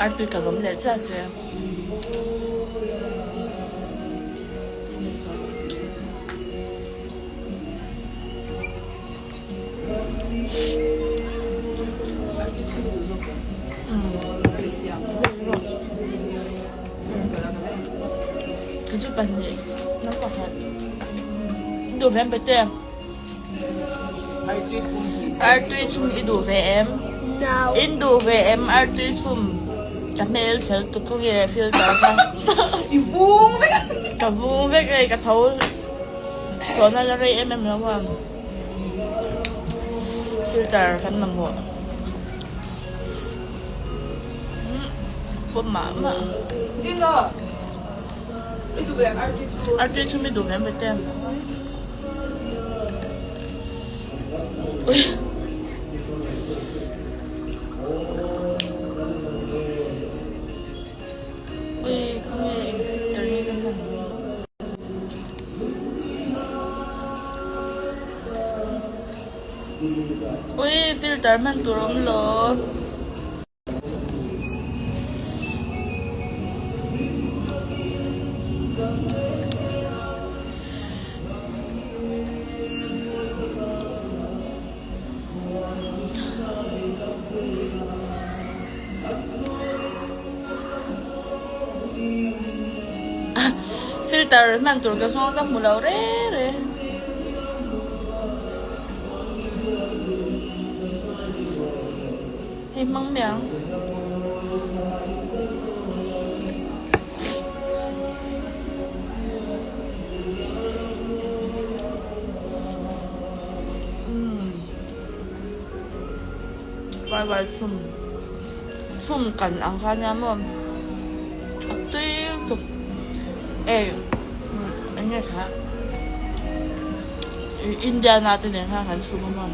Artui ka lawm leh chiah che. Chu pahnih nang pakhat duh ve em Pete? Artui chhum i duh ve em? In duh ve em artui chhum? Ka hmel chhel tuk khaw nge filter kha. I vung vek. Ka vung vek e ka tho tawhna la rei em em lo a. Filter kan mamawh. Pawm mah mah. Dilo. I duh ve em artui chu? Artui chhum i duh ve em Pete? Ui khawnge eng filter nge ka hman ang. Ui filter hman tur awm lo. Filter hman tur ka zawng ka hmu lo reng reng. Hei hmang mai ang. Vai vai chhum chhum kan ang kha nia maw a tui tuk ei eng nge kha Indiana te nen khan kan chhum a maw.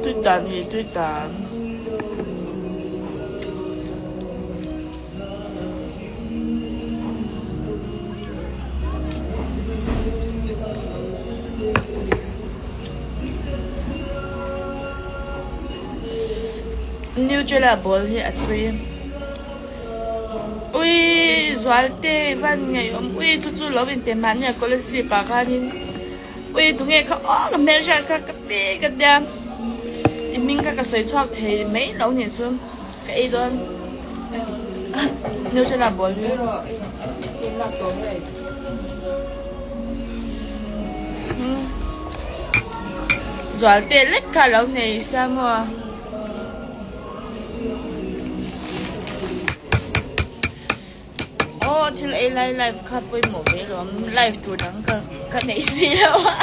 Tui tan hi tui tan. Nutella ball hi a tui. Ui Zualte van ngaihawm ui chu chu lo in ti mahni a scholarship ah khanin ui tunge kha aw ka hmelhriat kha ka ti ka tia i hming kha ka sawi chhuak thei mai lo nih chu ka ei dawn Nutella ball hi Zualte lek kha lo nei sia maw. Aw thil ei lai live kha pawimawh ve alawm live tur dang ka ka nei si lo a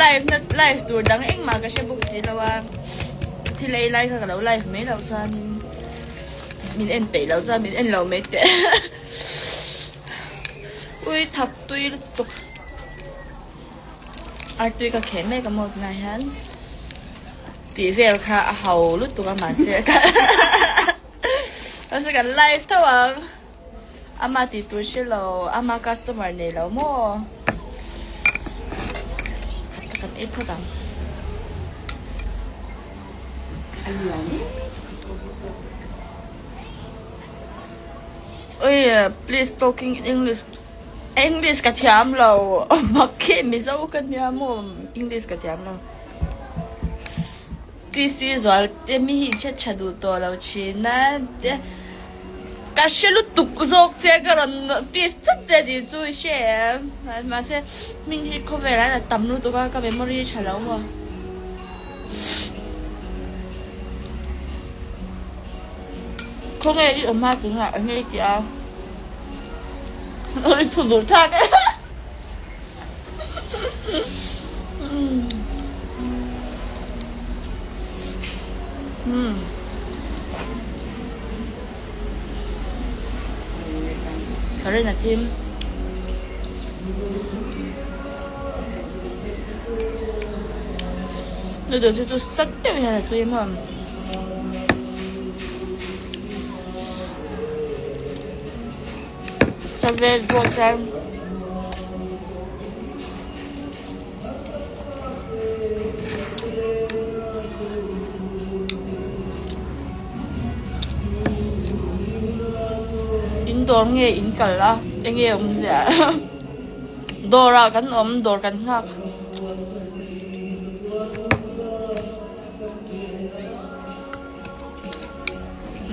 live na live tur dang engmah ka hre bawk si lo a thil ei lai kha ka lo live mai loh chuanin min en peih loh chuan min en lo mai teh ui thak tui lutuk artui ka kheh mek a maw tunah hian. Tih vel kha a ho lutuk a mahse mahse kan live tho ang ama tih tur hre lo ama customer nei lo maw khat kha kan ei phawt ang. Ui please talking in English English ka thiam lo mak khi Mizo ka nia maw English ka thiam lo. TC zual te mi hi che tha duh tawh lo thin a te ka hre lutuk zawk che ka rawn piece tlat che tih chu i hre em mahse hming hi khawvel ah hian a tam lutuk a ka memory tha lo maw khawnge i awm a tunah enge i tih a i phu duh thlak e. Current a thim. Noodles hi chu sat deuh hian a tui em. Savet pawh chuan. dawr nge in kal a enge awmzia dawr ah kan awm dawr kan nghak.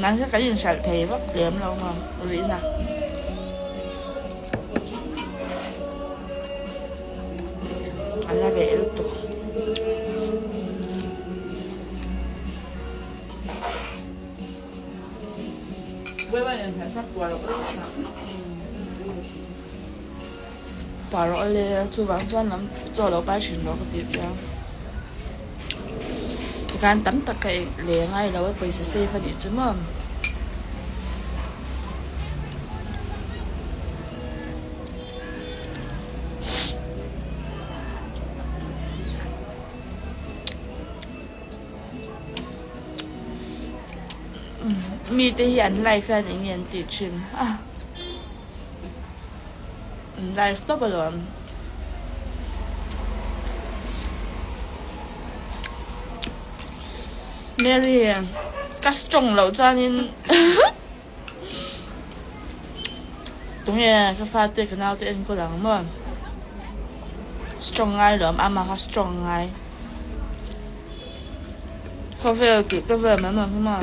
Mahse kan inhralh thei vak lem lo maw rihna. A la reh lutuk. Pa rawh le chuvang chuan lam chaw lo pai thin rawh ka tih che a tikhan tam tak ka eng leh ngai lo a pawisa save a nih chu maw. Mite hi an live hian eng nge an tih thin a an live tawp alawm. Mary ka strong loh chuanin tunge ka fate ka naute enkawl ang maw strong ngai lo ama kha strong ngai. Khawvel tih te vel mai mai hma.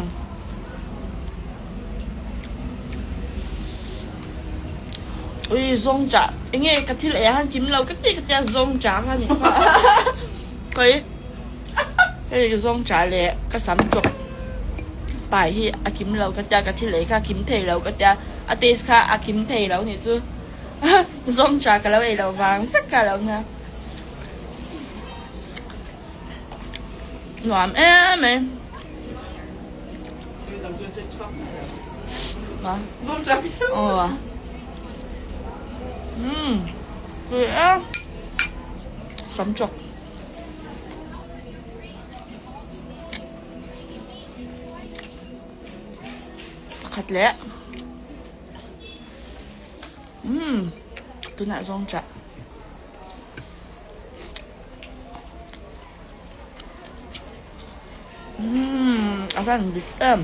Ui zawng chah enge ka thil ei ah khan kim lo ka ti ka tia zawng chah kha ni kha khawi hei ka zawng chah leh ka sam chawp pai hi a kim lo ka tia ka thil ei kha a kim thei lo ka tia a taste kha a kim thei lo nih chu zawng chah ka lo ei lo vang vek ka lo nia. Nuam em em. Aw. Umm. Tui em. Sam chawk. Pakhat leh. Umm. Tunah zawng chah. Umm a van dik em.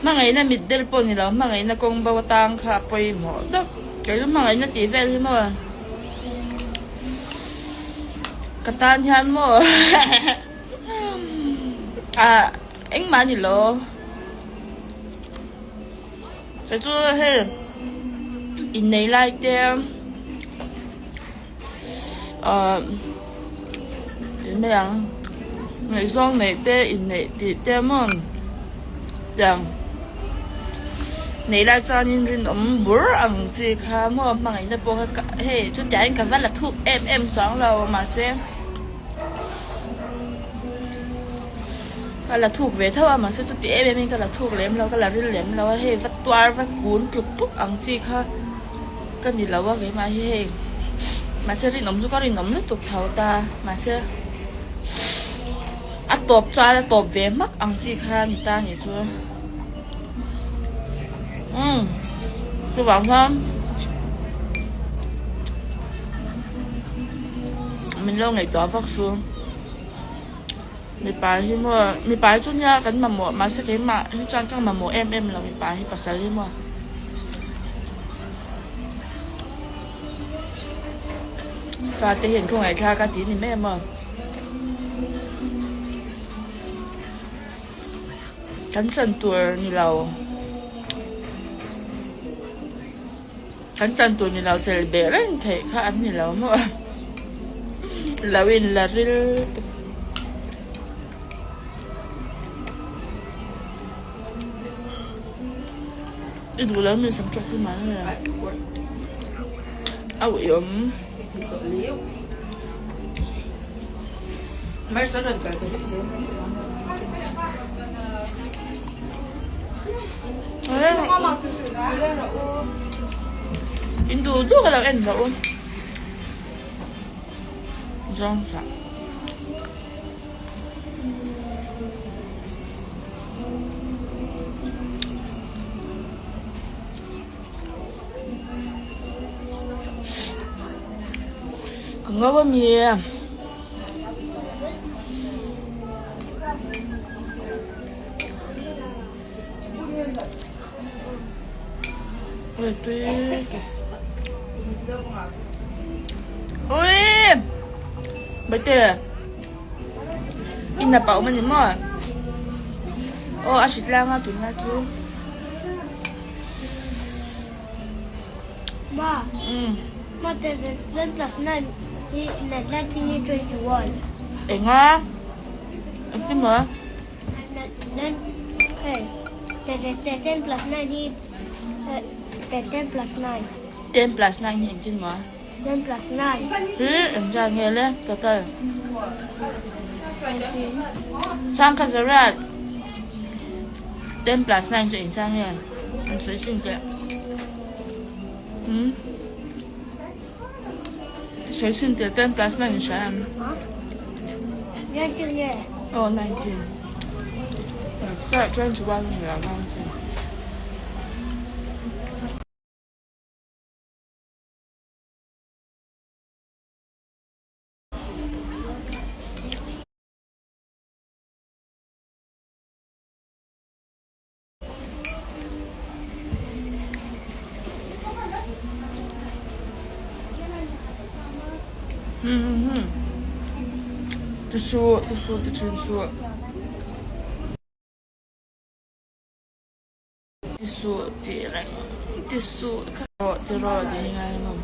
Hmangaihna mit del pawh ni lo hmangaihna kawng bo atang kha a pawimawh deuh kei chu hmangaihna tih vel hi maw ka tan hian maw ah engmah a ni lo. Kei chu hei innei lai te ahh tih mai ang ngaihzawng neih te inneih tih te maw tiang neih lai chuanin rinawm bur ang chi kha maw hmangaihna pawh kha hei chutiangin ka va la thuk em em chuang lo mahse. Ka la thuk ve tho a mahse chuti em em in ka la thuk lem lo ka la ril lem lo a hei va tuar va kun tluk tluk ang chi kha ka ni lo a keimah hi hei mahse rinawm chu ka rinawm lutuk tho ta mahse a tawp chuan a tawp ve hmak ang chi kha ni ta ni chu umm chuvang chuan min lo ngaihtuah vak su. Mipa hi maw mipa hi chu nia kan mamawh mahse keimah hi chuan ka mamawh em em lo mipa hi pasal hi maw. Fate hian khawngaihthlak a ti ni mai maw. Kan chan tur ni lo kan chan tur ni lo chelh beh reng theih kha an ni lo maw lo in la ril tuk. I duh lo mi sam tawk hi mai nge a uiawm. In duh duh ka lo en loh u. Zawng chah. Ka ngau a mi. Ui tui. Ui! Bate. Ina pa awm ani maw? Aw a hritlang a tunlai chu. Ma. Mm. Ma te 10 plus 9 hi 19 hi 21. Enga? Engtin maw? 9 hey. 10 plus 9 hi 10 plus 9. 10 plus 9 hi engtin maw? 10 plus 9. Hi engzah nge le total? Chang kha zarat. 10 plus 9 chu engzah nge? An sawi sin teh. Hmm? Sawi sin teh 10 plus 9 in hria em? 19 nge? Oh, 19. Sir, 21 nge 19. Ti suh, ti suh, ti ṭhin suh. Ti suh tih reng, ti suh kha rawh ti rawh tih hi ngai emaw.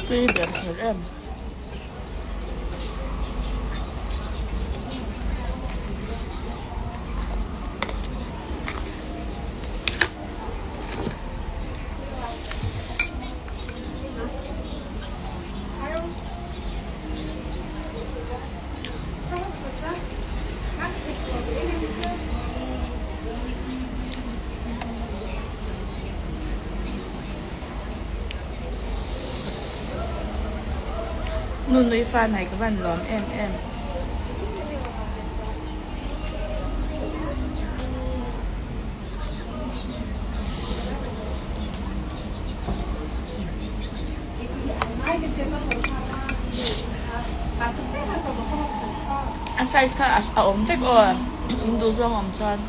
Tui ber kher em. Nunui fa nai ka van lawm em em. A size kha a awm vek aw in duh zawng awm chuan.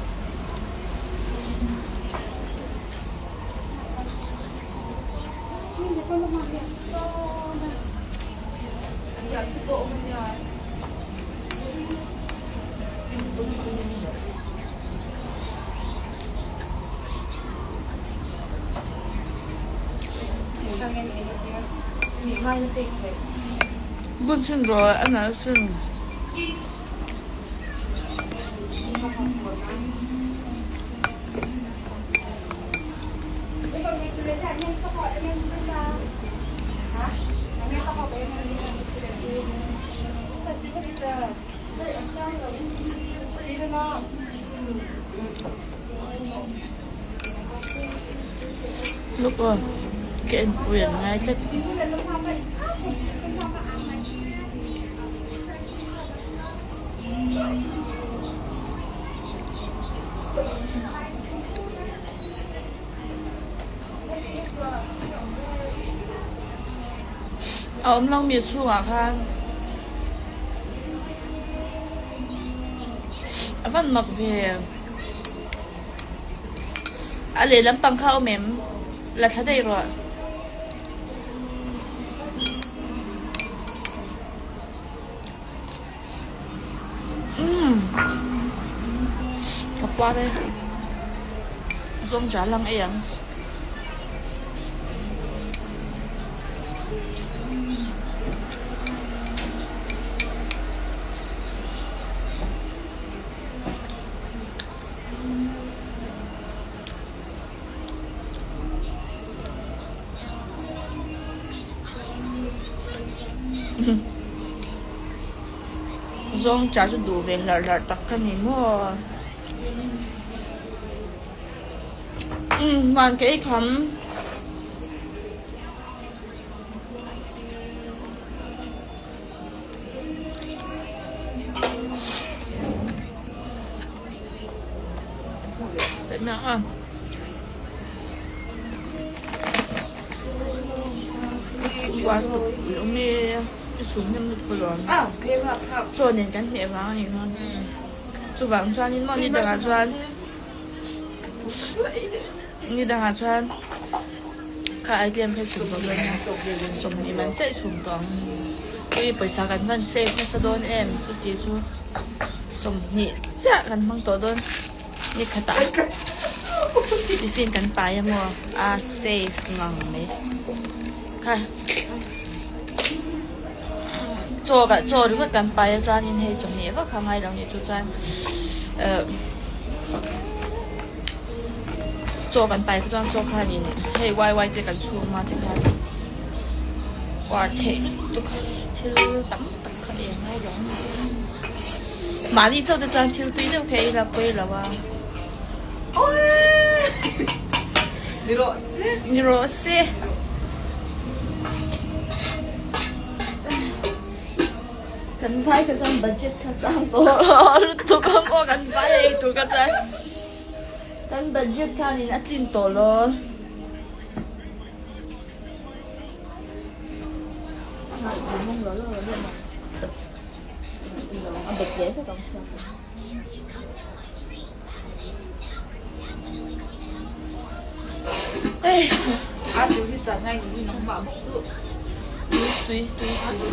Bun chhin rawh a nalh sin. Look aw, ka enpui an ngai tlat. A awm lo mi chhungah khan a van mak ve. A lehlam pang kha a awm em? La thla daih rawh. Umm ka puar e zawng ja lang ei ang. Zawng cha chu duh ve hlarh hlarh tak ka ni maw. Umm van ka ei kham. Chaw nen kan hmeh vang a nih kha chuvang chuanin maw ni dangah chuan ni dangah chuan kha atm kha chhum tawh dawn a 20 man chiah i chhum tawh ang ui pawisa kan hman save nasa dawn em chuti chu 20 chiah kan hmang tawh dawn. Ni khatah tiffin kan pai a maw a safe ngang mai kha chaw kah chaw ringawt kan pai a chuanin hei chawhmeh vak kha ngai lo nih chu chuan eh chaw kan pai kha chuan chaw khanin hei wai wai te kan chhung a tikhan uar theih lutuk thil tam tak kha ei a ngai lo a ni. Mahni chauh te chuan thil tui deuh kha ei la pawi lo a. Ni rawh se. Ni rawh se. Kan vai kha chuan budget kha sang tawh lutuk ang aw kan vai ei tur kha chuan kan budget khanin a tlin tawh lo. A bet leh vek ang chhuak ang. A tui hi chan ngai ni nangmah bawk chu. Tui tui tui.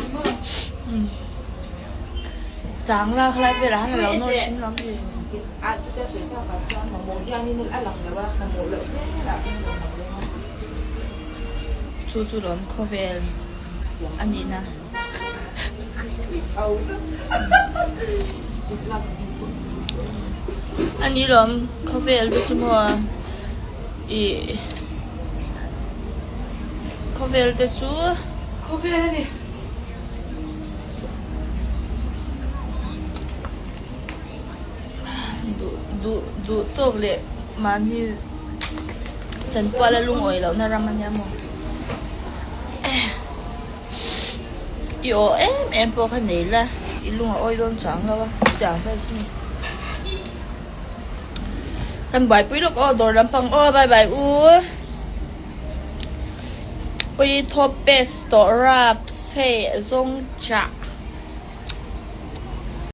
Chang la khalai velah han alo nawr hrim lo mi. A chutia sawi takah chuan mamawh hianin a lang lo a, mamawh loh velah hian a lo lang reng a. Chu chu lawm khawvel a nihna. A ni lawm khawvel te chu maw ih khawvel te chu Khawvel a ni. Duh duh duh tawk leh mahni chanpuala lungawi lohna ram a nia maw. I aw em em pawh kha nei la, i lung a awi dawn chang lo a, chutiang vel chu ni. Kan buaipui lawk aw dawr lampang aw bye bye u. Ui thawp pes tawh raps hei zawng chah.